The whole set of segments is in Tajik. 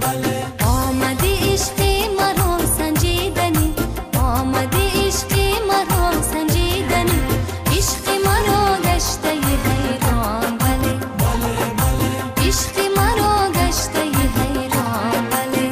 Омадӣ ишқи маро санҷиданӣ, омадӣ ишқи маро санҷиданӣ, ишқи маро гаштаи ҳайрон, бале, ишқи маро гаштаи ҳайрон, бале.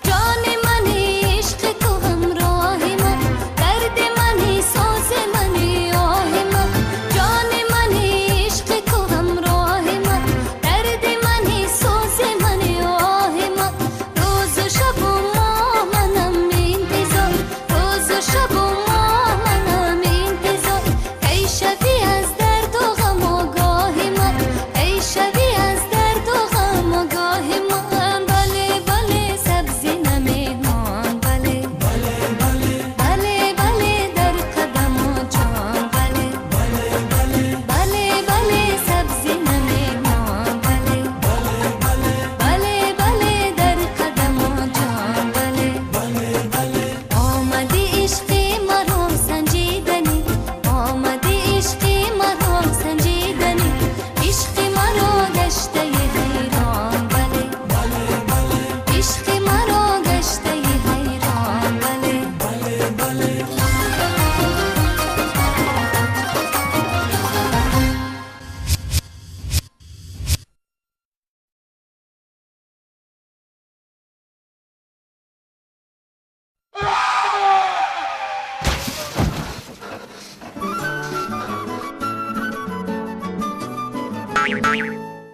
Ҷони мани, ишқи ту ҳамроҳи ман, дарди мани, сози мани, оҳи ман. Ҷони мани, ишқи ту ҳамроҳи ман, дарди мани, сози мани, оҳи ман. Рӯзу шабу моҳ манам интизор, рӯзу шабу моҳ манам интизор. Кай шавӣ аз дарду ғам огоҳи ман, кай шавӣ аз дарду ғам огоҳи ман. Бале, бале, сабзина меҳмон, бале, бале, бале, дар қадаму ҷон, бале, бале, бале, сабзина меҳмон, бале, бале, бале, дар қадаму ҷон, бале. Омадӣ ишқи маро санҷиданӣ, омадӣ ишқи маро санҷиданӣ, ишқи маро гаштаи ҳайрон, бале, ишқи маро гаштаи ҳайрон, бале.